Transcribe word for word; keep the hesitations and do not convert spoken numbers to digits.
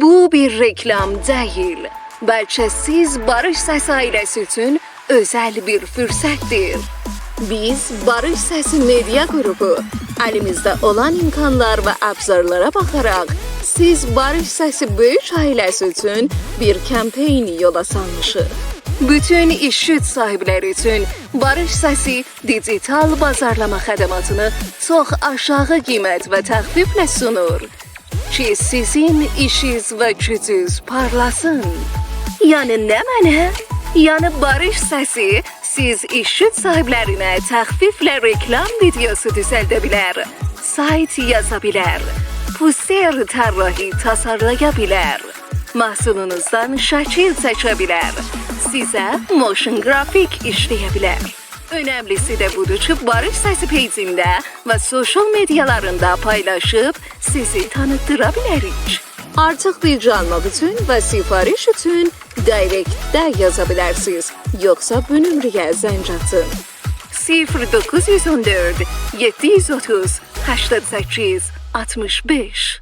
بو بیر رکلام دئییل، بلکه سیز باریش سسی عائله‌سی اوچون اؤزل بیر فرصتدیر. بیز باریش سسی مدیا قروپو الیمیزده اولان امکانلار و ابزارلارا باخاراق سیز باریش سسی بؤیوک عائله‌سی اوچون بیر کمپین یولا سالمیشیق. بوتون ایش گوج صاحیبلری اوچون باریش سسی دیجیتال بازارلاما خدماتینی چوخ آشاغی قیمت و تخفیفله سونور کی، سیزین ایشیز و گوجوز پارلاسین. یعنی نمنه؟ یعنی باریش سسی سیز ایش گوج صاحیبلرینه تخفیفله رکلام ویدئوسو دوزلده بیلر، سایت یازا بیلر، پوستر طراحی تاسارلایا بیلر، محصولونوزدان شکیل چکه بیلر، سیزه موشن گرافیک ایشله‌یه بیلر. اؤنملیسی ده بودور کی، باریش سسی پیجینده و سوشال مدیالاریندا پایلاشیب سیزی تانیتدیرا بیلریک. آرتیق بیلگی آلماق اوچون و سفارش اوچون دایرکتده یازا بیلرسینیز، یوخسا بو نمره‌یه زنگ آتین. صفر دوققوز یوز اون دؤرد، یئددی یوز اوتوز، هشتاد سککیز، آلتمیش بئش.